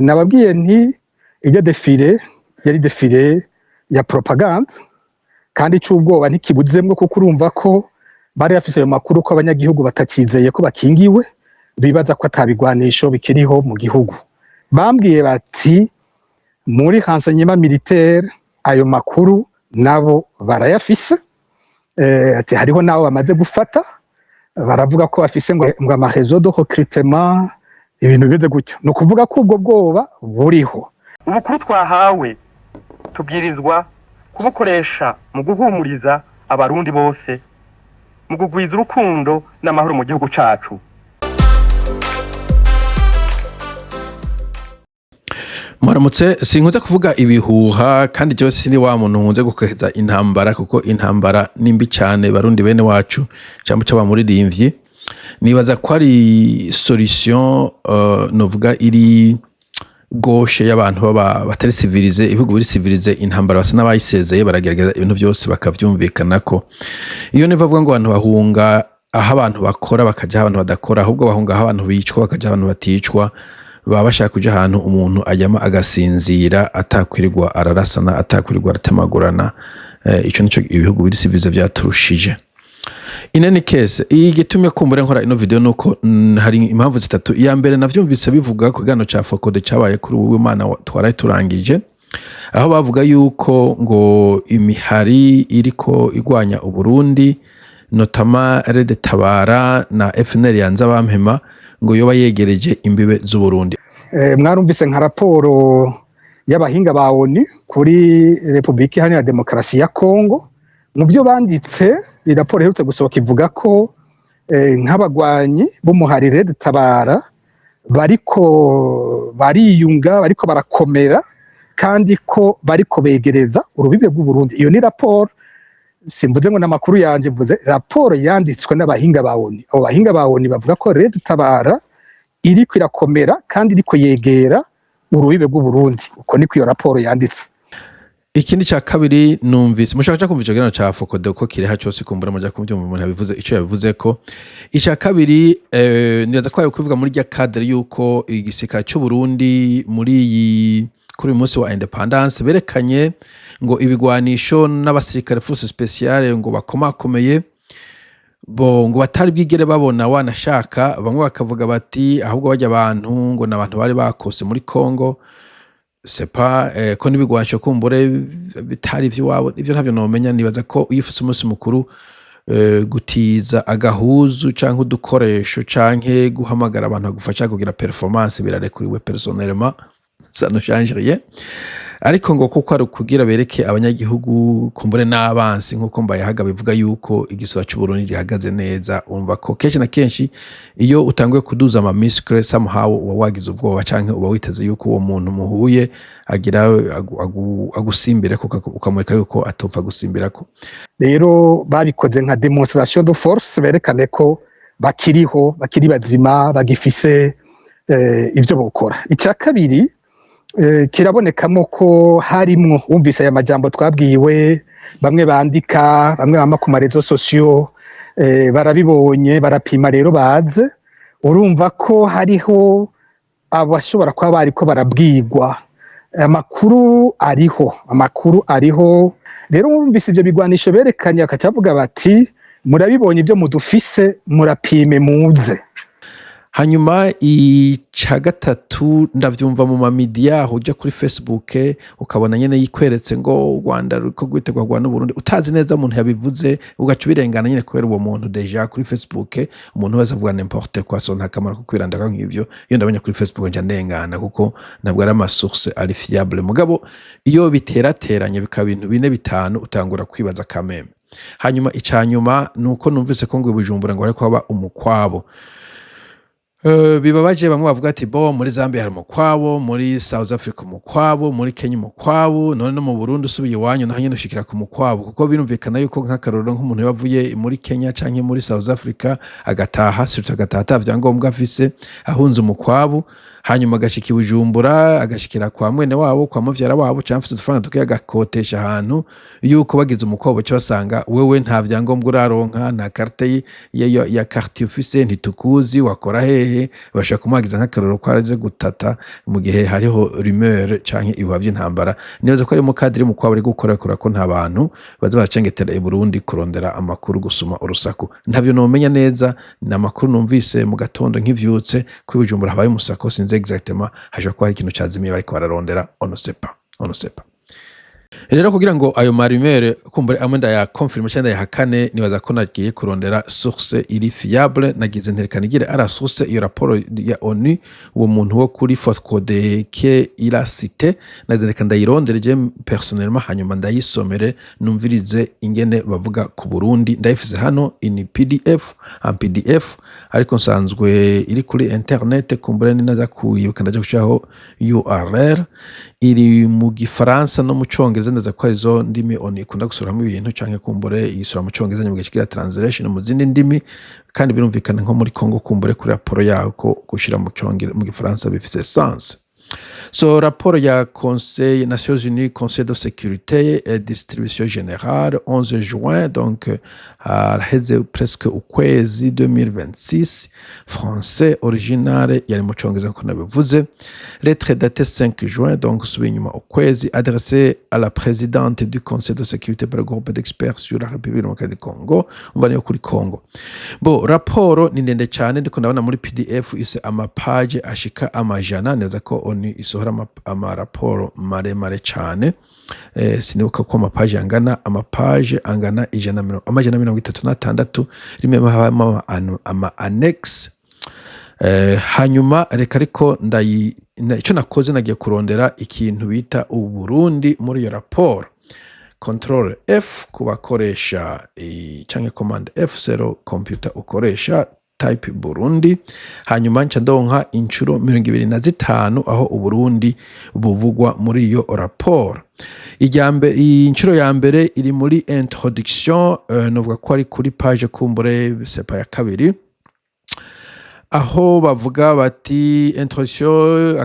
Nababwiye nti iryo défilé yari défilé ya propagande, kandi c'ubwoba ntikibuzemwo, kuko urumva ko bari bafise ayo makuru ko abanyagihugu batakizeye ko bakingiwe, bibaza ko atabigwanisho bikiriho mu gihugu. Bambwiye bati muri renseignement militaire ayo makuru nabo barayafise, ati hariho nabo bamaze gufata, baravuga ko bafise ngo ama réseau de recrutement, ibintu bimeze gutyo. Ni ukuvuga ko ubwo bwoba buriho. Ubukuru twahawe tubwirizwa kubukoresha mu guhumuriza Abarundi bose, mu kugwiza urukundo n'amahoro mu gihugu cacu. Muramutse. Sinkunze kuvuga ibihuha, kandi jewe sindi wa muntu nkunze gukeza intambara, kuko intambara ni mbi cyane. Barundi bene wacu, cyangwa c'abamuririmbyi, nibaza ko ari solution, novuga iri gauche y'abantu baba batari civilisés. Ibihugu biri civilisés, intambara basa n'abayisezeye, baragerageza ibintu byose bakavyumvikanako. Iyo niva avuga ngo abantu bahunga aho abantu bakora bakaja aho abantu badakora, ahubwo bahunga aho abantu bicwa bakaja aho abantu baticwa. Baba bashaka kuja ahantu umuntu ajyama agasinzira, atakwirirwa ararasana, atakwirirwa aratemagurana. Ico nico ibihugu biri civilisés vyaturushije. In any case, igitumye kumbura nkora ino video nuko hari impamvu zitatu. Iya mbere, navyumvise bivuga ku kiganiro ca FOCODE cabaye kuri ubu Imana twaraye turangije, aho bavuga yuko ngo imihari iriko igwanya Uburundi, notamment RED Tabara na FNL yanze abampema, ngo yoba yegereje imbibe z'Uburundi. Mwarumvise nka raporo y'abahinga ba ONU kuri Repubulika Iharanira Demokarasi ya Kongo. Mu byo banditse, iyi raporo iherutse gusohoka ivuga ko nk'abagwanyi b'umuhari RED Tabara bariko bariyunga, bariko barakomera, kandi ko bariko begereza urubibe rw'Uburundi. Iyo ni raporo, simvuze ngo n'amakuru yanje, mvuze raporo yanditswe n'abahinga ba ONU. Abo bahinga ba ONU bavuga ko RED Tabara iriko irakomera kandi iriko yegera urubibe rw'Uburundi. Uko niko iyo raporo yanditse. Ikindi ca kabiri, numvise mushaka kumva ico kiganiro ca FOCODE ko kiriha cose, kumbura muja kuvyumva umuntu yabivuze ico yabivuze ko. Ica kabiri, nibaza ko kubivuga muri rya cadre yuko igisirikare c'u Burundi muri iyi kuri uyu munsi wa indépendance berekanye ngo ibigwanisho n'abasirikare force spéciale ngo bakomakomeye, bo ngo batari bwigere babona wanashaka. Bamwe bakavuga bati ahubwo bajya abantu ngo ni abantu bari bakose muri Congo, c'est pas ko n'ibigwanisho kumbure bitari ivy'iwabo. Ivyo ntavyo nomenya. Nibaza ko iyo ufise umunsi mukuru, gutiza agahuzu canke udukoresho canke guhamagara abantu bagufasha kugira performance birarekuriwe. Personnellement, ça ne change rien. Ariko ngo kuko ari ukugira bereke abanyagihugu kumbure n'abansi, nk'uko Mbayahaga bivuga yuko igisura c'Uburundi gihagaze neza. Umva ko kenshi na kenshi iyo utanguye kuduza ama muscle, somehow uba wagize ubwoba canke uba witeze yuko uwo muntu muhuye agira agusimbireko, ukamwereka yuko atopfa gusimbirako. Rero babikoze nka démonstration de force, berekane ko bakiriho, bakiri bazima, bagifise ivyo bokora. Icya kabiri, kirabonekamo ko harimwo, wumvise aya majambo twabwiwe, bamwe bandika, bamwe bama ku ma réseaux sociaux, barabibonye, barapima rero baze. Urumva ko hariho abashobora kuba bariko barabwirwa amakuru ariho, amakuru ariho. Rero wumvise ivyo bigwanisho berekanye, bakaca bavuga bati murabibonye ibyo mudufise, murapime muze. Hanyuma ica gatatu, ndavyumva mu ma médias, aho uja kuri Facebook ukabona nyene yikweretse ngo u Rwanda ruriko rwitegura kurwana n'Uburundi, utazi neza umuntu yabivuze, ugaca ubirengana nyene, kubera uwo muntu déjà kuri Facebook umuntu wese avuga n'importe quoi. So nta kamaro ko kwirandako nk'ivyo. Iyo ndabonye kuri Facebook nca ndengana, kuko ntabwo ari ama source ari fiable. Mugabo iyo biterateranye bikaba ibintu bine bitanu, utangura kwibaza kameme. Hanyuma ica nyuma nuko numvise ko ngo i Bujumbura ngo hariko haba umukwabo. Bibabaje bamwe bavuga ati bo muri Zambia hari umukwabo, muri South Africa umukwabo, muri Kenya umukwabo, none no mu Burundi usubiye iwanyu naho nyene ushikira ku mukwabo. Kuko birumvikana yuko nk'akarorero nk'umuntu yavuye muri Kenya canke muri South Africa agataha, surtout agataha ata vyangombwa afise, ahunze umukwabo. Hanyuma agashika i Bujumbura, agashikira kwa mwene wabo, kwa muvyara wabo, canke afise udufaranga dukeya agakotesha ahantu, yuko bagize umukwabu baca basanga wewe nta vyangombwa uraronka, nta carte ya quartier ufise, ntitukuzi, wakora hehe. Bashobora kumwagiza nk'akarorero ko araze gutata mu gihe hariho rumeur canke ibihuha vy'intambara. Nibaza ko ari mu cadre y'umukwabu ari gukora, kubera ko nta bantu baza baracengetera i Burundi kurondera amakuru, gusuma urusaku. Ntavyo nomenya neza, ni amakuru numvise mu gatondo nkivyutse ko i Bujumbura habaye umusako. Sinzi exactement, hashobora kuba hari ikintu cazimiye bariko bararondera, on ne sait pas, on ne sait pas. Rero kugira ngo ayo ma rumeurs kumbure amwe ndayakonfirme canke ndayahakane, nibaza ko nagiye kurondera source iri fiable. Nagize nterekana igire à la source iyo raporo ya ONU, uwo muntu wo kuri FOCODE que il a cité. Nagize reka ndayirondere je personnellement, hanyuma ndayisomere, numvirize ingene bavuga ku Burundi. Ndayifise hano in PDF, en PDF, ariko nsanzwe iri kuri internet. Kumbure ninaza kuyibuka ndaja gushiraho URL. Iri mu Gifaransa no mu Congereza, ndaza ko arizo ndimi ONU ikunda gusohoramwo ibintu, canke kumbure iyisohora mu Congereza nyuma igaca igira translation mu zindi ndimi. Kandi birumvikana nko muri Congo, kumbure kuri raporo yaho ko gushira mu Congereza, mu Gifaransa bifise sens. So, rapport ya Conseil Nations Unies, Conseil de sécurité et distribution générale, 11 juin, donc haraheze presque ukwezi, 2026, français original yari mu Congereza nkuko nabivuze. Lettre datée 5 juin, donc subiye inyuma ukwezi, adressée à la présidente du Conseil de sécurité par le groupe d'experts sur la République démocratique du Congo. Umva, niyo kuri Congo. Bo raporo ni ndende cyane, ndiko ndabona muri PDF ise amapaje ashika 100. Neza ko ONU isohora amaraporo maremare cyane. Sinibuka ko amapaje angana, amapaje angana 136, rimwe habamo ama annexe. Hanyuma reka ariko ico nakoze, nagiye kurondera ikintu bita Uburundi muri iyo raporo. Control F ku bakoresha canke command F0 computer ukoresha, type Burundi, hanyuma nca ndonka incuro 25 aho Uburundi buvugwa muri iyo raporo. Irya mbere, incuro ya mbere iri muri introduction, novuga ko ari kuri page kumbure sepa ya kabiri, aho bavuga bati introduction,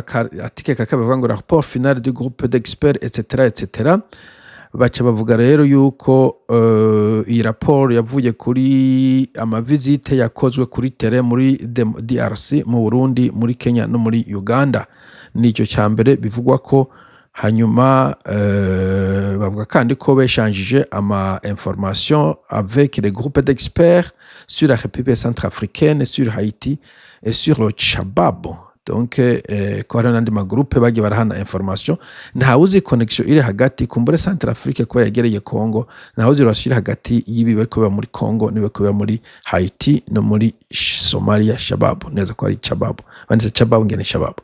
article ka kabiri, bavuga ngo rapport final du groupe d'experts, etc etc. Baca bavuga rero yuko iyi raporo yavuye kuri ama visites yakozwe kuri terrain muri DRC, mu Burundi, muri Kenya no muri Uganda. Nicyo cya mbere bivugwa ko. Hanyuma bavuga kandi ko beshanjije ama information avec les groupes d'experts sur la République centrafricaine, sur Haïti et sur le Shabab. Donc ko hariho n'andi ma groupes bagiye barahana information. Ntawuzi connexion iri hagati, kumbure Centrafrique kuba yegereye Congo, ntawuzi relation iri hagati y'ibi bariko biba muri Congo n'ibiriko biba muri Haiti no muri Somalia, Shabab. Neza ko ari Shabab, banditse Shabab, ngene Shabab.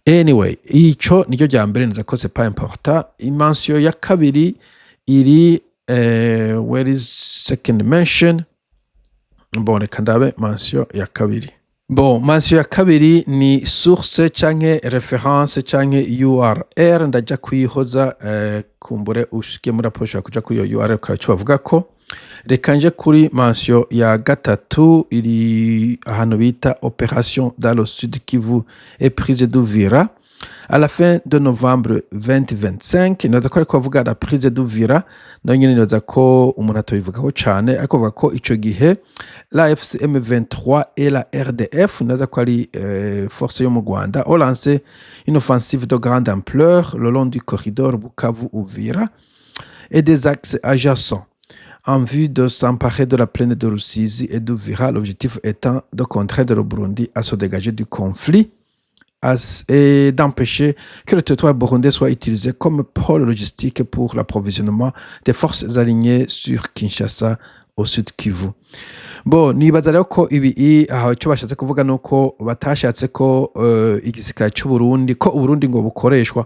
Anyway, ico niryo rya mbere, neza ko c'est pas important. Mention ya kabiri iri where is second mention? Bon, reka ndabe mention ya kabiri. Bon, mention ya kabiri ni source canke référence canke URL. Ndaja kuyihoza, kumbure ushike muri raporo ushobora kuja kuri iyo URL ukaraba ico bavuga ko. Reka nje kuri mention ya gatatu, iri ahantu bita opération dans le Sud Kivu et prise d'Uvira à la fin de novembre 2025. Nibaza ko ariko bavuga la prise d'Uvira, nayo nyene nibaza ko umuntu atobivugaho cane, ariko bavuga ko ico gihe l'AFC M23 et la RDF, nibaza ko ari force yo mu Rwanda, ont lancé une offensive de grande ampleur le long du corridor Bukavu-Uvira et des axes adjacents en vue de s'emparer de la plaine de Rusizi et d'Uvira, l'objectif étant de contraindre le Burundi à se dégager du conflit et d'empêcher que le territoire burundais soit utilisé comme pôle logistique pour l'approvisionnement des forces alignées sur Kinshasa au Sud Kivu. Bon, nibaza rero ko ibi aho icyo bashatse kuvuga ni uko batashatse ko igisirikare cy'u Burundi, ko Uburundi ngo bukoreshwa.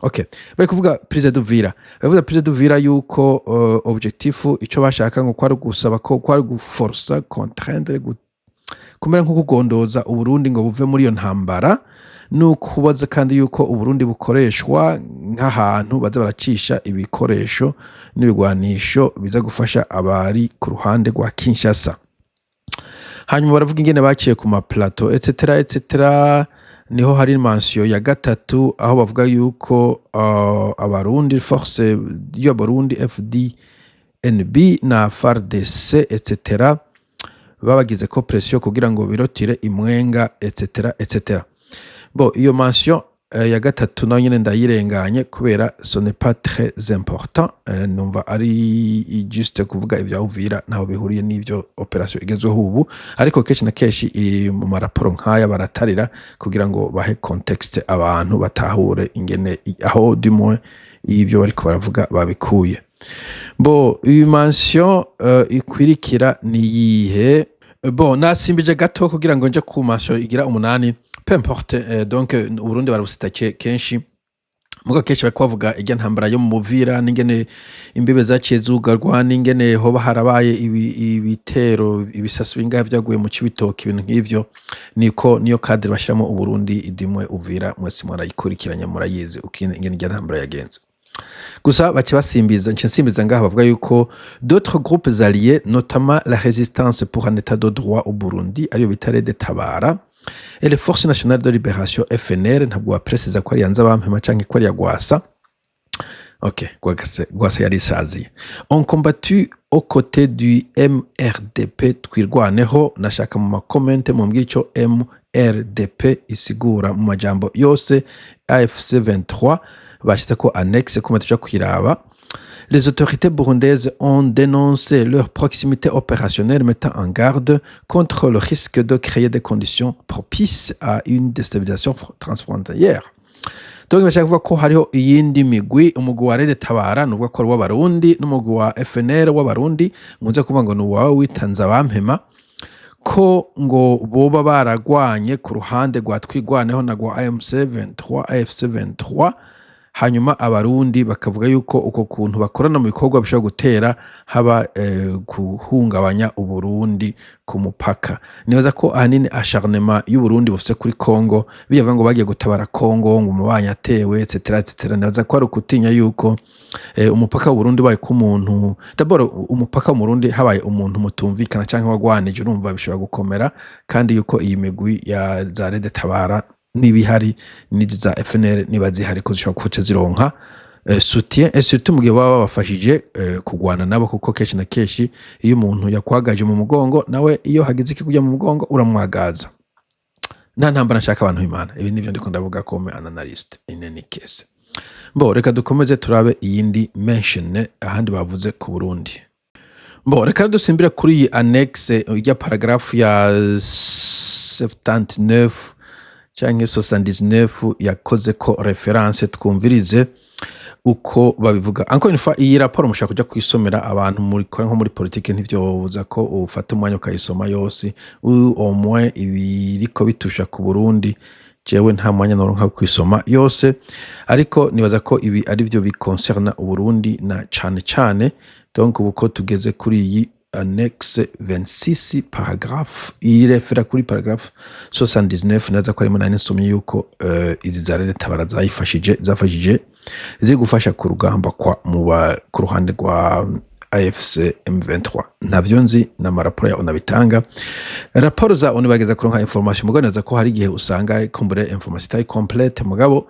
Okay, bari kuvuga prise d'Uvira, bavuga prise d'Uvira yuko objectif, ico bashaka ngo kwari gusaba ko kwari guforsa, contraindre, kumera nko kugondoza Uburundi ngo buve muri iyo ntambara, nukubaza kandi yuko Uburundi bukoreshwa nk'ahantu baza baracisha ibikoresho n'ibigwanisho biza gufasha abari ku ruhande rwa Kinshasa. Hanyuma baravuga ingene baciye ku ma plateaux, etc etc. Niho hari mention ya gatatu aho bavuga yuko Abarundi, force y'Abarundi, FDNB na FARDC etc, babagize ko pression kugira ngo birotire imwenga, etc etc. Bon, iyo mention ya gatatu nayo nyene ndayirenganye kubera ce n'est pas très important. Numva ari juste kuvuga ivya Uvira, ntaho bihuriye n'ivyo opération igezweho ubu. Ariko kenshi na kenshi mu maraporo nk'aya baratarira kugira ngo bahe contexte abantu batahure ingene aho, du moins, ivyo bariko baravuga babikuye. Bon, iyi mention ikwirikira ni yihe? Bon, nasimbije gato kugira ngo nje ku mention igira umunani. Peu importe. Donc Uburundi barabusita kenshi, muga kenshi bariko bavuga irya ntambara yo mu Buvira n'ingene imbibe zaciye zugarwa, n'ingene hoba harabaye ibitero, ibisasu bingahe vyaguye mu Cibitoke, ibintu nk'ivyo. Niko niyo cadre bashiramo Uburundi idimwe Uvira. Mwese murayikurikiranye, murayizi uko ingene irya ntambara yagenze. Gusa baca basimbiza, nce nsimbiza ngaha bavuga yuko d'autres groupes alliés, notamment la Résistance pour un état de droit au Burundi, ariyo bita RED Tabara, et les Forces nationales de libération, FNL. Ntabwo bapresiza ko ari ya Nzabampema canke ko ari ya Gwasa. Ok, Gwasa yarisaziye. Ont combattu aux côtés du MRDP Twirwaneho. Nashaka mu ma comments mumbwire ico MRDP isigura mu majambo yose. AFC 23 bashize ko annexe kuma tuja kwiraba. Les autorités burundaises ont dénoncé leur proximité opérationnelle, mettant en garde contre le risque de créer des conditions propices à une déstabilisation transfrontalière. Donc bashaka kuvuga ko hariho iyindi migwi, umugwi wa RED Tabara nuvuga ko ari uw'Abarundi, n'umugwi wa FNL w'Abarundi, nkunze kuvuga ngo ni uwawe witanze abampema, ko ngo boba baragwanye ku ruhande rwa Twigwaneho na rwa AMC 23, AFC 23. Hanyuma Abarundi bakavuga yuko uko kuntu bakorana mu bikorwa bishobora gutera haba guhungabanya Uburundi ku mupaka. Nibaza ko ahanini acharnement y'Uburundi bufise kuri Congo, bivuga ngo bagiye gutabara Congo, ngo umubanyi atewe, etc etc. Nibaza ko ari ukutinya yuko umupaka w'Uburundi ubaye ko umuntu, d'abord umupaka w'Umurundi habaye umuntu mutumvikana canke wagwanije, urumva bishobora gukomera. Kandi yuko iyi migwi ya za RED Tabara n'ibihari n'izi za FNL niba zihari, ko zishobora kuca zironka soutien, et surtout mu gihe baba babafashije kugwana nabo, kuko kenshi na kenshi iyo umuntu yakwagaje mu mugongo, nawe iyo hagize ikikujya mu mugongo uramwagaza. Nta ntambara nshaka, abantu b'Imana. Ibi nivyo ndiko ndavuga comme un analyste in any case. Bon, reka dukomeze turabe iyindi mention ahandi bavuze ku Burundi. Bon, reka dusimbire kuri iyi annexe ijya paragraphe ya 79 canke 79 yakoze ko référence, twumvirize uko babivuga. Encore une fois, iyi raporo mushobora kuja kuyisomera. Abantu murikora nko muri politike, ntivyobuza ko ufata umwanya ukayisoma yose, ou au moins ibiriko bitusha ku Burundi. Jewe nta mwanya noronka wo kuyisoma yose, ariko nibaza ko ibi ari vyo biconcerna Uburundi na cane cane. Donc ubu ko tugeze kuri iyi annexe 26, paragraphe irefera kuri paragraphe 79, naza ko arimo nari nsomye yuko izi za RED Tabara zayifashije, zafashije zigufasha ku rugamba kwa muba ku ruhande rwa AFC M23. Ntavyo nzi, n'amaraporo ya ONU bitanga. Raporo za ONU bageza kuronka information, mugabo neza ko hari igihe usanga kumbure information itari complète. Mugabo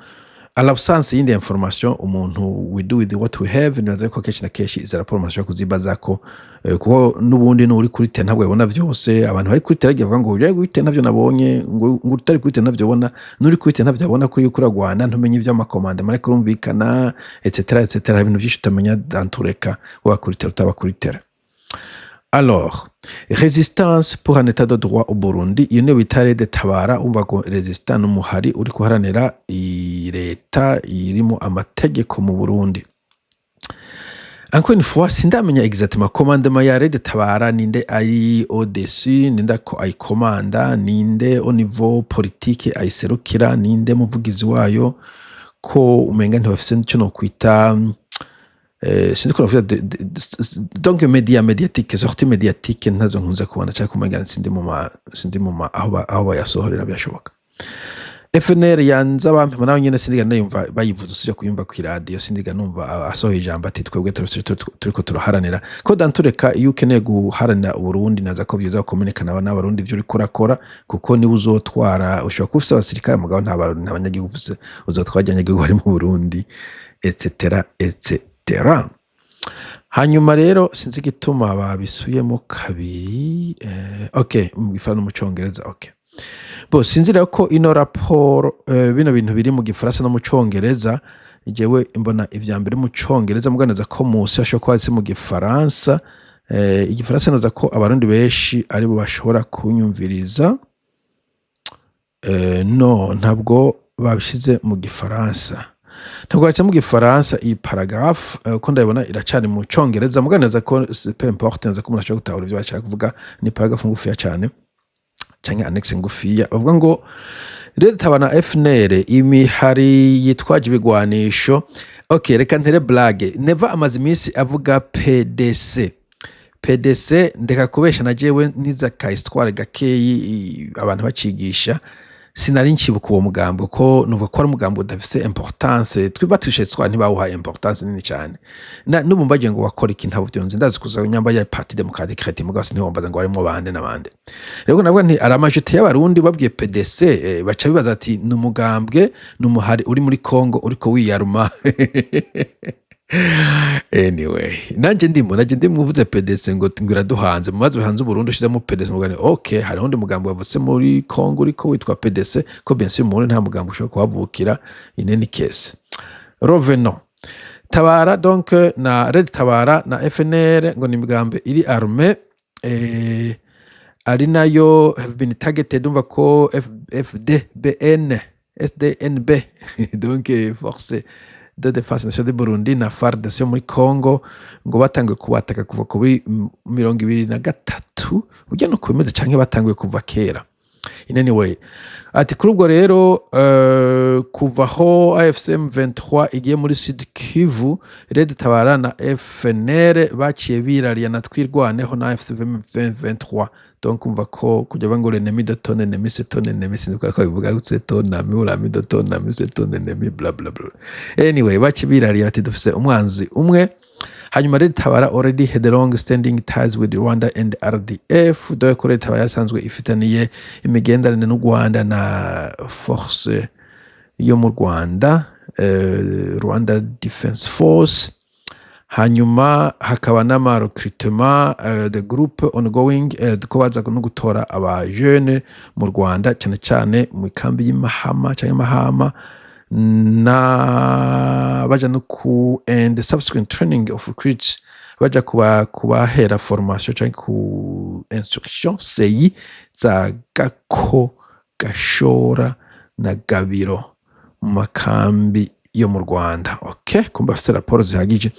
à l'absence y'indi information, umuntu, we do with what we have. Nibaza ko kenshi na kenshi izi raporo umuntu ashobora kuzibazako, kuko n'ubundi n'uri kuri terrain ntabwo yabona vyose. Abantu bari kuri terrain bavuga ngo uri kuri terrain ntavyo nabonye, ngo utari kuri terrain ntavyo ubona, n'uri kuri terrain ntavyo abona, kuri yuko uragwana ntumenye ivy'amakomanda mariko urumvikana, etc etc. Ibintu vyinshi utamenya dans tous les cas, waba kuri terrain, utaba kuri terrain. Alors, Résistance pour un état de droit au Burundi, iyo niyo bita RED Tabara. Umva ko résistant n'umuhari uri guharanira leta irimo amategeko mu Burundi. Encore une fois, sindamenya exactement commandement ya RED Tabara, ninde ari au-dessus, ninde ko ayikomanda, ninde au niveau politique ayiserukira, ninde muvugizi wayo, ko umenga ntibafise nico nokwita sinzi ko navuga donc média médiatique, sortie médiatique ntazo nkunze kubona, cyangwa kumenga sindi mu ma aho aho bayasohorera byashoboka. FNL yanza bampema nawe nyene sindiga ndayumva bayivuze, usibye kuyumva ku iradiyo. Sindiga numva asohoye ijambo ati twebwe turiko turaharanira ko dantureka. Iyo ukeneye guharanira Uburundi, naza ko vyiza kumenyekana n'Abarundi ivyo uriko urakora, kuko niwe uzotwara. Ushobora kuba ufise abasirikare, mugabo nta banyagihugu ufise. Uzotwara abanyagihugu bari mu Burundi, etc etc. Hanyuma rero sinzi igituma babisubiyemo kabiri. Ok, mu gifaransa no mu Congereza. Ok, bo sinzi rero ko ino raporo, bino bintu biri mu gifaransa no mu Congereza. Jewe mbona ivya mbere mu Congereza, muganiza ko musi ashobora kuba ari mu gifaransa. Igifaransa naza ko Abarundi benshi aribo bashobora kunyumviriza. No ntabwo babishize mu gifaransa, ntabwo babishize mu gifaransa. Iyi paragraphe, uko ndabibona, iracari mu Congereza. Muganiza ko peu importe, naza ko umuntu ashobora gutahura ivyo bashaka kuvuga. Ni paragraphe ngufiya cane canke annexe ngufiya. Bavuga ngo RED Tabara na FNL, imihari yitwaje ibigwanisho. Ok, reka ntere blague. Neva amaze iminsi avuga PDC, PDC. Ndeka kubesha, na jewe niza ka histoire gakeyi, abantu bacigisha sinari ncibuka uwo mugambo, ko nuvuga ko ari umugambo udafise importance. Twibatishe histoire, ntibawuhaye importance nini cyane. N'ubu mbagiye ngo wakora iki, ntabwo vyonzi. Ndazi kuza nyamba ya Parti Démocratique Chrétien, mugabo ntiwombaza ngo harimo bande na bande. Rero navuga nti ari amajute y'Abarundi babwiye PDC, baca bibaza ati ni umugambwe, ni umuhari uri muri Congo uriko wiyaruma. Anyway, nanje ndimo uvuze PDC ngo iraduhanze mu mazi, bihanze Uburundi. Ushizemo PDC mugani, okay, hariho undi mugambi wavutse muri Congo uriko witwa PDC, ko bien sûr mu Burundi nta mugambi ushobora kuhavukira. In any case, revenons. Tabara donc na Red Tabara na FNL ngo ni imigambi iri arme, ari nayo have been targeted. Umva ko FDBN SDNB, donc Force de Défense Nationale de Burundi, na FARDC yo muri Congo, ngo batanguye kubataka kuva kuri 2023. Burya no kubimeze canke batanguye kuva kera. In anyway, ati kuri ubwo rero, kuva aho AFC M23 igiye muri Sud Kivu, Red Tabara na FNL baciye birariya na Twirwaneho na AFC M23. Donc umva ko kugira ngo l'ennemi de ton ennemi, c'est ton ennemi. Sinzi ko bivuga, c'est ton ami ou l'ami de ton ami, c'est ton ennemi, bla bla bla. Anyway, baciye birariya bati dufise umwanzi umwe. Hanyuma Red Tabara already had long standing ties with Rwanda and RDF, dore ko Red Tabara yasanzwe ifitaniye imigenderanire n'u Rwanda na force yo mu Rwanda, Rwanda Defense Force. Hanyuma hakaba n'ama recrutement de groupe ongoing, ko baza no gutora aba jeune mu Rwanda, cyane cyane mu kambi y'Imahama cyangwa Mahama, na baja no ku and subsequent training of recruits, baja kuba kubahera formation cyangwa ku instruction seyi za Gako, Gashora na Gabiro mu makambi yo mu Rwanda. Okay, kumba afise raporo zihagije.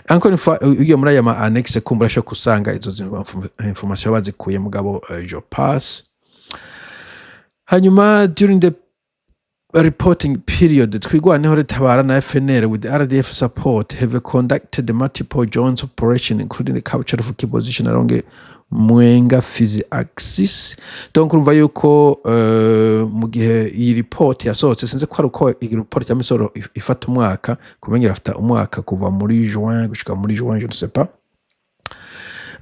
Encore une fois, ugiye muri aya ma annexe, kumbura ashobora kusanga izo information bazikuye, mugabo je passe. Hanyuma during the reporting period, Twirwaneho, Tabara na FNL with the RDF support have conducted multiple joint operation, including the capture of key position along Mwenga Fizi axis. Donc urumva yuko mu gihe iyi report yasohotse, sinzi ko ari uko iyi report ya misoro ifata umwaka, kumenya irafata umwaka kuva muri juin gushika muri juin, je ne sais pas.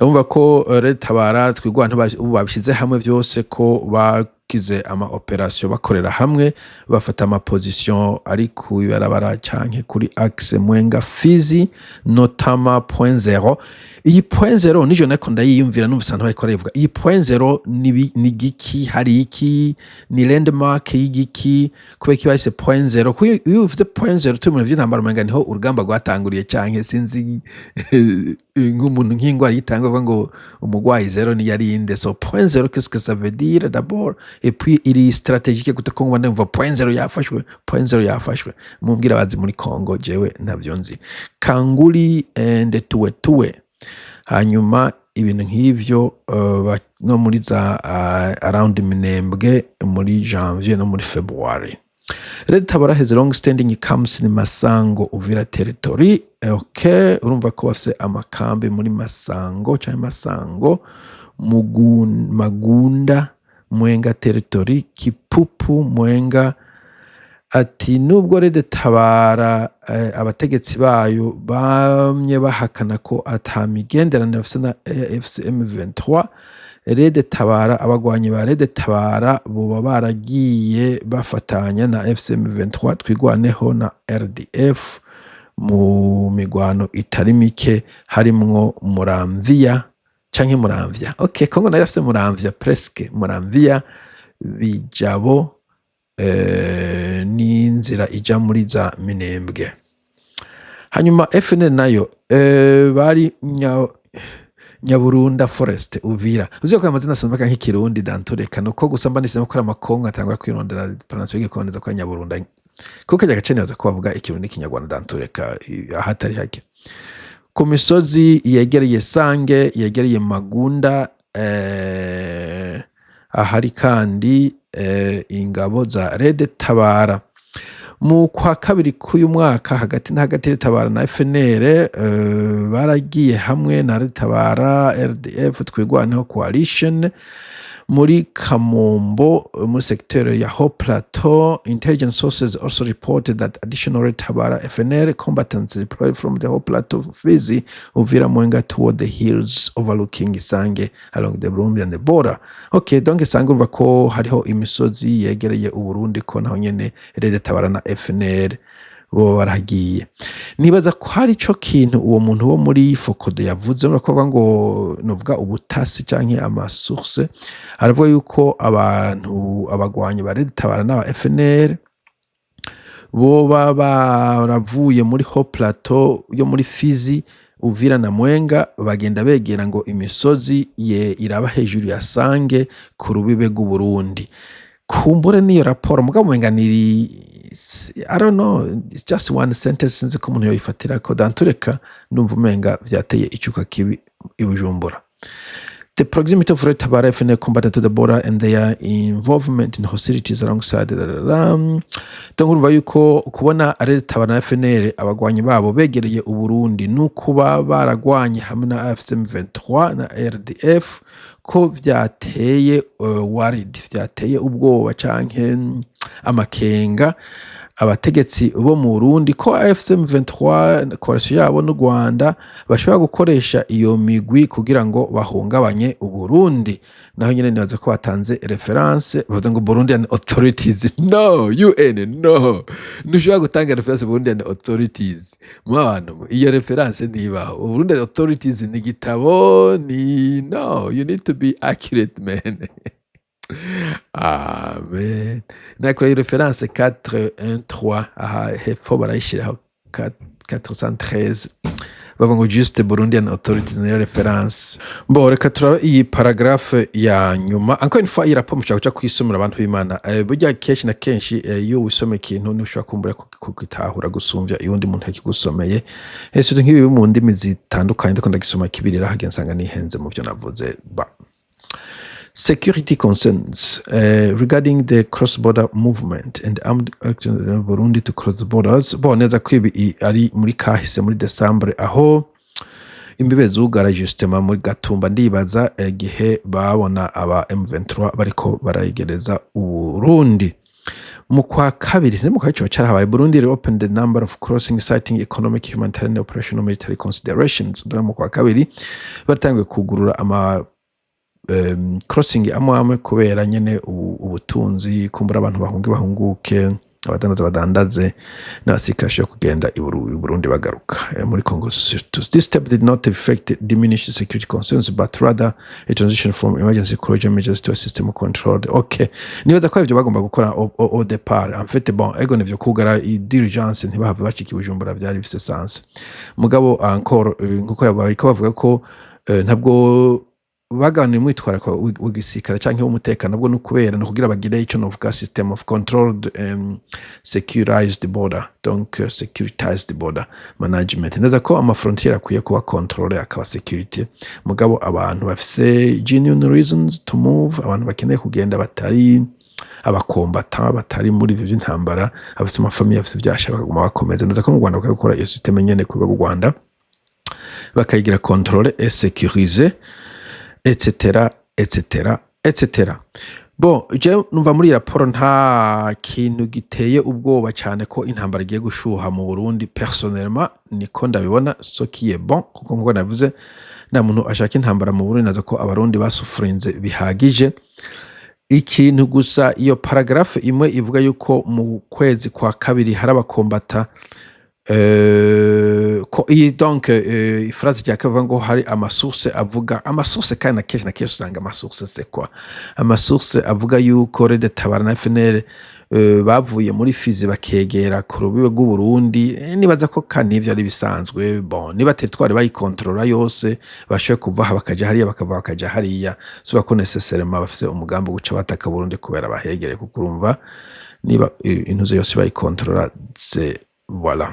Urumva ko Red Tabara, Twirwaneho, ubu babishyize hamwe byose, ko bagize ama operation bakorera hamwe, bafata ama position ari ku ibarabara canke kuri axe Mwenga Fizi, notamment Point Zero. Iyi Point Zero nijo nariko ndayiyumvira, numvise abantu bariko barayivuga. Iyi Point Zero ni giki? Hari iki? Ni landmark y'igiki? Kubera iki bahise Point Zero? Kuko iyo uvuze Point Zero, turi mu bintu vy'intambara, umenga niho urugamba rwatanguriye, canke sinzi, nk'umuntu nk'ingwara yitanga bavuga ngo umugwayi zero ni yarinde. So Point Zero, qu'est-ce que ça veut dire d'abord? Et puis iri stratégique gute? Ko nguma ndumva Point Zero yafashwe, Point Zero yafashwe. Mumbwira abazi muri Congo, jewe ntavyo nzi. Kanguri and Tuwetuwe. Hanyuma ibintu nk'ivyo, no muri za around Minembwe muri janvier no muri February. Red Tabara has long standing camps in Masango, Uvira territory. Okay, urumva ko bafise amakambi muri Masango canke Masango, Mugun, Magunda, Mwenga territory, Kipupu, Mwenga. Ati nubwo RED Tabara abategetsi bayo bamye bahakana ko ata migenderanire bafise na AFC M23, RED Tabara, abagwanyi ba RED Tabara boba baragiye bafatanya na AFC M23, Twigwaneho na RDF mu migwano itari mike, harimwo Muramvya canke Muramvya. Okay, Kongo nayo irafise Muramvya, presque Muramvya, Bijabo n'inzira ija muri za Minembwe. Hanyuma FNL nayo bari Nyaburunda Forest, Uvira. Uzi ko amazina asomeka nk'ikirundi dantureka, nuko gusa mba nisemo ko ari amakongo, atangura kwirondera prononciation y'igikongo ko ari Nyaburunda, kuko kajya gace nibaza ko bavuga ikirundi n'ikinyarwanda dantureka ahatari hake. Ku misozi yegereye Sange, yegereye Magunda, ahari kandi ingabo za RED Tabara. Mu kwa kabiri k'uyu mwaka, hagati na hagati, Tabara na FNL baragiye hamwe na RED Tabara, RDF, Twigwaneho coalition muri Kamombo, muri secteur ya Haut Plateau. Intelligence sources also reported that additional Red Tabara FNL combatants deployed from the Haut Plateau, Fizi, Uvira, Mwenga toward the hills overlooking Isange along the Burundi and the border. Okay, donc Isange, urumva ko hariho imisozi yegereye Uburundi, ko naho nyene Red Tabara na FNL bo baragiye. Nibaza ko hari ico kintu uwo muntu wo muri FOCODE yavuze, urumva ko ngo novuga ubutasi canke ama source, aravuga yuko abantu, abagwanyi ba Red Tabara n'aba FNL boba baravuye muri Haut Plateau yo muri Fizi, Uvira na Mwenga, bagenda begera ngo imisozi ye iraba hejuru ya Sange ku rubibe rw'Uburundi. Kumbure niyo raporo, mugabo umenga ni, I don't know, it's just one sentence, sinzi ko umuntu yoyifatirako. Dantureka ndumva umenga vyateye icuka kibi i Bujumbura. The proximity of Red Tabara FNL combatant to the border and their involvement in hostilities alongside da, da, da. Donc urumva yuko kubona Red Tabara na FNL, abagwanyi babo begereye Uburundi, nukuba baragwanye hamwe na AFC M23 na RDF, ko vyateye worried, vyateye ubwoba canke amakenga abategetsi bo mu Burundi, ko AFC M23, coalition yabo n'u Rwanda, bashobora gukoresha iyo migwi kugira ngo bahungabanye Uburundi. Naho nyene nibaza ko batanze référence, bavuze ngo Burundian authorities. No, UN, no, ntushobora gutanga référence Burundian authorities mu bantu mwe. Iyo référence ntibaho. Burundian authorities ni igitabo ni, no, you need to be accurate, man. Amen. Nakora référence 413, aha hepfo barayishyiraho 413, bavuga ngo just Burundian authorities niyo référence. Bo reka turabe iyi paragraphe ya nyuma. Encore une fois, iyi rapport mushobora kuja kuyisomera, abantu b'Imana. Burya kenshi na kenshi iyo wisoma ikintu ntushobora kumbura kugitahura gusumvya iyo undi muntu yakigusomeye. Surtout nk'ibi mu ndimi zitandukanye, ndiko ndagisoma kibirira hagiye nsanga nihenze mu vyo navuze. Ba security concerns regarding the cross-border movement and armed action in Burundi to cross borders. Bo neza ko ibi ari muri kahise, muri December, aho imbibe zugara justement muri Gatumba, ndibaza igihe babona aba M23 bariko barayegereza Uburundi. Mu kwa kabiri, sinzi mu kwa ico carahabaye, Burundi reopened the number of crossing, citing economic, humanitarian, operational, military considerations. Donc mu kwa kabiri batanguye kugurura ama crossing amwe amwe kubera nyene ubutunzi, kumbura abantu bahunge bahunguke, abadandaza badandaze, n'abasirikare bashobora kugenda i Burundi bagaruka muri Congo surtout. This step did not affect diminish the security concerns but rather a transition from emergency closure measures to a system of controlled. Okay, nibaza ko arivyo bagomba gukora au départ, en fait. Bon, ego nivyo, kugara d'urgence ntibahave bacika i Bujumbura vyari bifise sens, mugabo encore nkuko bariko bavuga ko ntabwo bagabanuye umwitwarariko w'igisirikare canke w'umutekano, bwo no kubera no kugira bagire ico novuga system of controlled securized border, donc securitized border management. Neza ko ama frontière akwiye kuba contrôlé, akaba sécurité, mugabo abantu bafise genuine reasons to move, abantu bakeneye kugenda, batari abakombata, batari muri ivyo vy'intambara, abafise ama famille, bafise ivyasha, bakaguma bakomeza. Neza ko mu Rwanda bakwiye gukora iyo système nyene ku rwego rw'u Rwanda, bakayigira contrôlé et sécurisé, etc etc etc etc. Bon, je numva muri iyi raporo nta kintu giteye ubwoba cyane ko intambara igiye gushuha mu Burundi. Personnellement niko ndabibona, ce qui est bon, kuko nkuko navuze, nta muntu ashaka intambara mu Burundi. Nazo ko Abarundi basufurinze bihagije. Ikintu gusa, iyo paragraphe imwe ivuga yuko mu kwezi kwa kabiri hari abakombata ko iyi, donc phrase rya kavuga ngo hari amasource avuga, amasource kandi na kenshi usanga amasource, c'est quoi, amasource avuga yuko RED Tabara na FNL bavuye muri Fizi bakegera ku rubibe rw'u Burundi. Nibaza ko kandi ivyo ari bisanzwe. Bon, niba territoire bayikontorora yose, bashoboye kuva aha bakaja hariya, bakava bakaja hariya, suba ko nécessairement bafise umugambi wo guca bataka Burundi kubera bahegereye, kuko urumva niba intuzo yose bayikontorora, c'est voilà.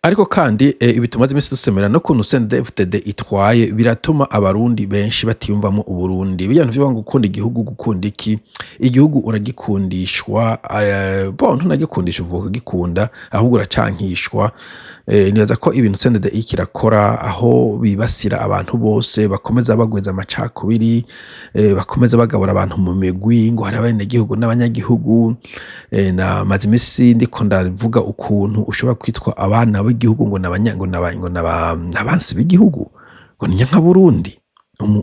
Ariko kandi ibi tumaze iminsi dusemera no kuntu CNDD-FDD itwaye biratuma Abarundi benshi batiyumvamo Uburundi. Bijya bintu ngo gukunda igihugu, gukunda iki? Igihugu uragikundishwa. Bon, ntunagikundisha uvuka gikunda, ahubwo uracankishwa. Nibaza ko ibintu CNDD ikirakora, aho bibasira abantu bose, bakomeza bagweza amacakubiri, bakomeza bagabura abantu mu migwi ngo hari abenegihugu n'abanyagihugu. Na maze iminsi ndiko ndavuga ukuntu ushobora kwitwa abana b'igihugu ngo nabanya ngo naba ngo naba nabansi b'igihugu, ngo ni nka Burundi.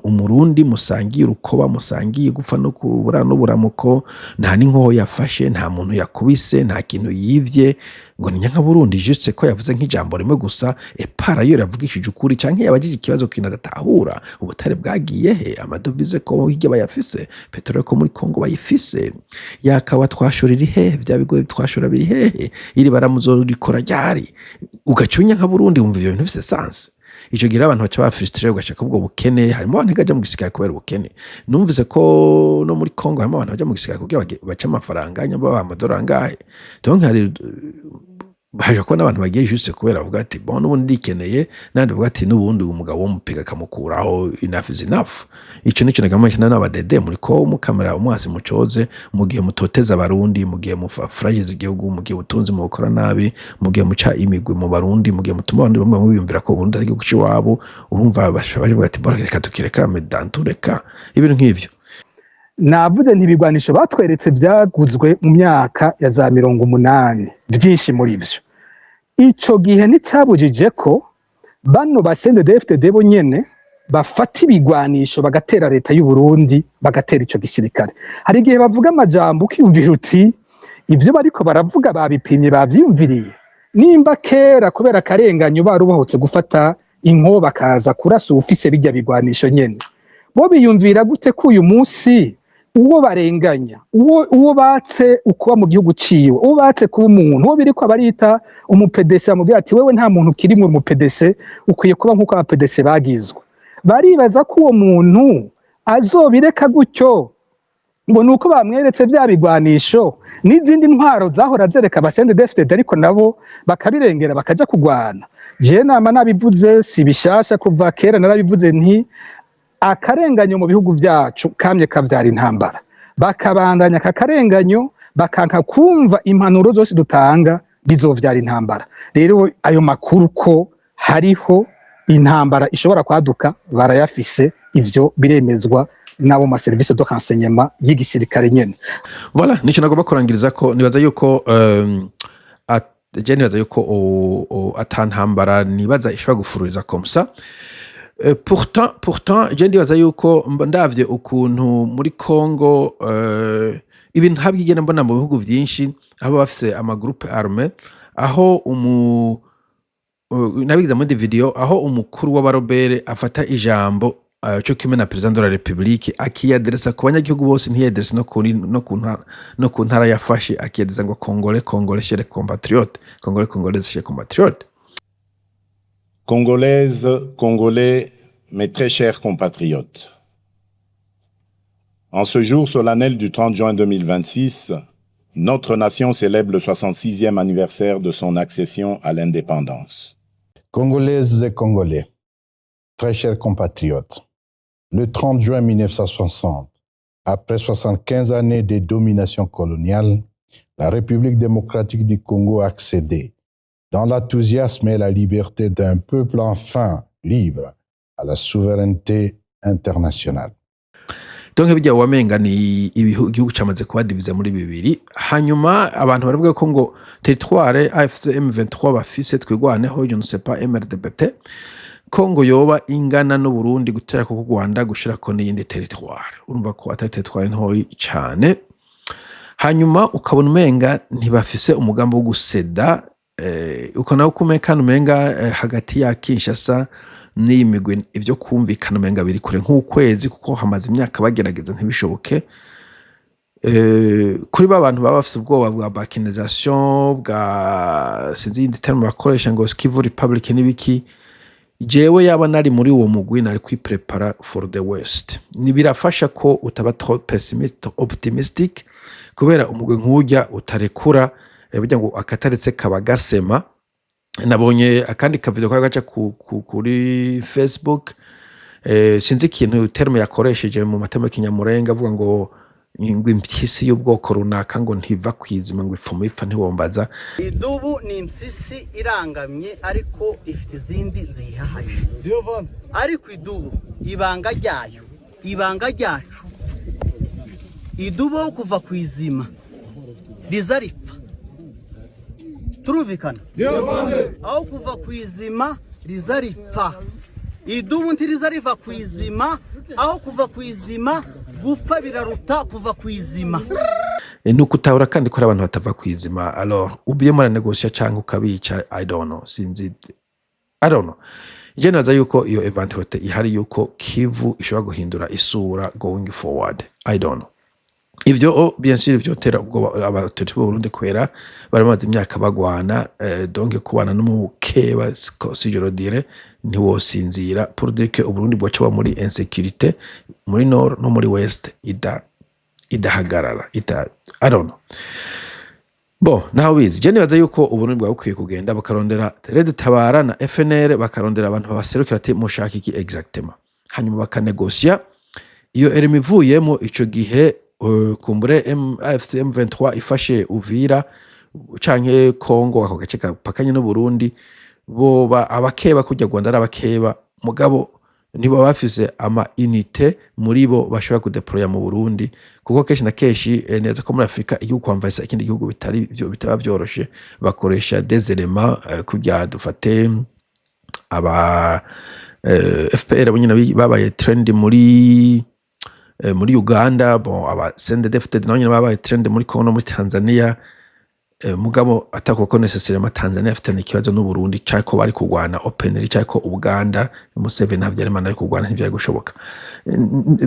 Umurundi musangiye urukoba, musangiye gupfa no kubura n'uburamuko, nta n'inkoho yafashe, nta muntu yakubise, nta kintu yivye, ngo ni nka Burundi, juste ko yavuze nk'ijambo rimwe gusa epara yo yavugishije ukuri, canke yabajije ikibazo kintu adatahura: ubutare bwagiye he? Amadovize ko hirya bayafise, peteroli ko muri Kongo bayifise, yakawa twashora iri hehe? Vya bigo twashora biri hehe? Iri baramuzorikora ryari? Ugaca unya nka Burundi, wumva ivyo bintu bifise sens? Ico gihe abantu baca ba frustré, ugashaka ubwo bukene. Harimo abantu baja mu gisirikare kubera ubukene. Numvise ko no muri Kongo harimo abantu baja mu gisirikare kugira bace amafaranga, nyamba amadolari angahe. Donc hari haje kubona abantu bagiye juste kubera bavuga ati: "Bon, n'ubundi ndikeneye." N'abandi bavuga ati: "N'ubundi uyu mugabo w'umupiga akamukuraho, enough is enough." Ico nico nagamye n'abadede muri ko mukamera umwasi mucoze mu gihe mutoteza Abarundi, mu gihe mufragiza igihugu, mu gihe ubutunzi mu bukora nabi, mu gihe muca imigwi mu Barundi, mu gihe mutuma abandi bamwe biyumvira ko Uburundi ari igihugu c'iwabo. Urumva bavuga ati: "Bon, reka tukireka dantureka ibintu nk'ivyo." Navuze nti ibigwanisho batweretse byaguzwe mu myaka ya za 80, byinshi muri vyo. Ico gihe nticabujije ko bano ba CNDD-FDD bo nyene bafata ibigwanisho bagatera leta y'u Burundi, bagatera ico gisirikare. Hari igihe bavuga amajambo ukiyumvira uti: "Ivyo bariko baravuga babipimye, bavyiyumviriye?" Nimba kera kubera akarenganyo barubohotse gufata inko bakaza kurasa uwufise bijya bigwanisho nyene, bo biyumvira gute ko uyu munsi uwo barenganya, uwo batse ukuba mu gihugu ciwe, uwo batse kuba umuntu, uwo biriko barita umupedese, bamubwira ati: "Wewe nta muntu ukirimwe umupedese, ukwiye kuba nk'uko abapedese bagizwe", baribaza ko uwo muntu azobireka gutyo ngo nuko bamweretse vya bigwanisho n'izindi ntwaro zahora zereka aba CNDD-FDD, ariko nabo bakabirengera bakaja kugwana? Jewe nama nabivuze, si bishasha, kuva kera narabivuze nti akarenganyo mu bihugu vyacu kamye kavyara intambara. Bakabandanya aka karenganyo, bakanka kumva impanuro zose dutanga, bizovyara intambara. Rero ayo makuru ko hariho intambara ishobora kwaduka barayafise, ivyo biremezwa n'abo ma service de renseignement y'igisirikare nyene. Voilà, nico nagomba kurangiriza ko nibaza yuko je nibaza yuko ata ntambara nibaza ishobora gufururiza comme ça. Pourtant je ndibaza yuko ndavye ukuntu muri Congo ibintu habwigena mbona mu bihugu vyinshi aho bafise ama groupe armé, aho umu nabigize muri video, aho umukuru w'abarobere afata ijambo co kimwe na président de la République, akiyadresa ku banyagihugu bose, ntiyadresa no kuri no ku ntara yafashe, akiyadresa ngo: "Congolais, Congolais, chers compatriotes, Congolais, Congolais, chers compatriotes." Congolaises, Congolais, mes très chers compatriotes. En ce jour solennel du 30 juin 2026, notre nation célèbre le 66e anniversaire de son accession à l'indépendance. Congolaises et Congolais, très chers compatriotes, le 30 juin 1960, après 75 années de domination coloniale, la République démocratique du Congo a accédé, dans l'enthousiasme et la liberté d'un peuple enfin libre, à la souveraineté internationale. Donc bijya wamenga ni igihugu camaze kuba divisé muri bibiri. Hanyuma abantu baravuga ko ngo territoire AFC M23 bafise, Twirwaneho, je ne sais pas, MRDPT, ko ngo yoba ingana n'Uburundi gutera ko Rwanda gushirako n'iyindi territoire. Urumva ko atari territoire ntoyi cane. Hanyuma ukabona umenga ntibafise umugambi wo guseda, ukabona ko kandi umenga hagati ya Kinshasa n'iyi migwi ivyo kumvikana umenga biri kure nk'ukwezi, kuko hamaze imyaka bagerageza ntibishoboke. Kuri ba bantu baba bafise ubwoba bwa balkanisation, bwa sinzi iyindi terme bakoresha, ngo Kivu Republic n'ibiki, jewe yaba nari muri uwo mugwi nari kwiprepara for the worst. Ni birafasha ko utaba trop pessimiste, optimistic, kubera umugwi nk'urya utarekura, burya ngo akataretse kaba gasema. Nabonye akandi kavideo kari gaca kuri Facebook, sinzi ikintu terme yakoresheje mu matema y'ikinyamurenga, avuga ngo impyisi y'ubwoko runaka ngo ntiva kwizima, ngo ipfuma ipfa, ntiwombaza. Idubu ni impyisi irangamye, ariko ifite izindi ziyihahaje. Ariko idubu, ibanga ryayo, ibanga ryacu, idubu aho kuva ku izima riza ripfa. Turumvikana? Aho kuva ku izima riza ripfa. Idubu ntiriza riva ku izima. Aho kuva ku izima, gupfa biraruta kuva ku izima. Ni ukutahura kandi ko ari abantu batava kwizima. Alors ubiye muranegosia canke ukabica, I don't know, sinzi, I don't know. Je nibaza yuko iyo éventualité ihari yuko Kivu ishobora guhindura isura going forward. I don't know. Ivyo bien sûr vyotera ubwoba abatutsi b'u Burundi, kubera bari bamaze imyaka bagwana, donc kubana n'umukeba, si je le dirais, ntiwosinzira. Pour dire que Uburundi bwoca buba muri insécurité muri nord no muri west idahagarara ida, I don't know. Bon, naho bizi, je nibaza yuko Uburundi bwaba bukwiye kugenda bakarondera Red Tabara na FNL, bakarondera abantu babaserukira, ati mushaka iki exactement, hanyuma bakanegosia. Iyo erema ivuyemo ico gihe, kumbure AFC M23 ifashe Uvira canke Congo, ako gace kapakanye n'Uburundi, boba abakeba kurya Rwanda ari abakeba, mugabo ntiba bafise ama unité muri bo bashobora kudeploya mu Burundi, kuko kenshi na kenshi, neza ko muri Afrika igihugu kwamvasa ikindi gihugu bitari vyo bitaba vyoroshe, bakoresha des éléments, kurya dufate aba FPR, abo nyene babaye trained muri Uganda. Bon, aba CNDD-FDD nabo nyene babaye trained muri Congo no muri Tanzania, mugabo atako ko nécessairement Tanzania afitanye ikibazo n'u Burundi, canke ko bari kurwana openly, canke ko Uganda Museveni Habyarimana ari kurwana, ntivyari gushoboka.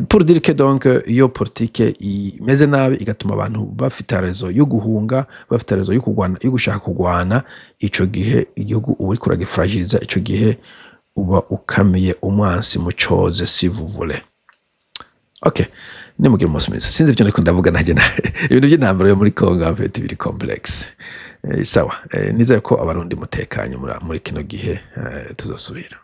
Pour dire que donc iyo politique imeze nabi igatuma abantu bafite raison yo guhunga, bafite raison yo kurwana, yo gushaka kurwana, ico gihe igihugu uba uriko uragifragiliza. Ico gihe uba ukamiye umwansi mu coze, si vous voulez. Okay, nimugire umunsi mwiza. Sinzi ivyo ndiko ndavuga nanjye, ibintu by'intambara yo muri Congo en fait biri complexe. Sawa, nizere ko Abarundi mutekanye muri kino gihe, tuzosubira.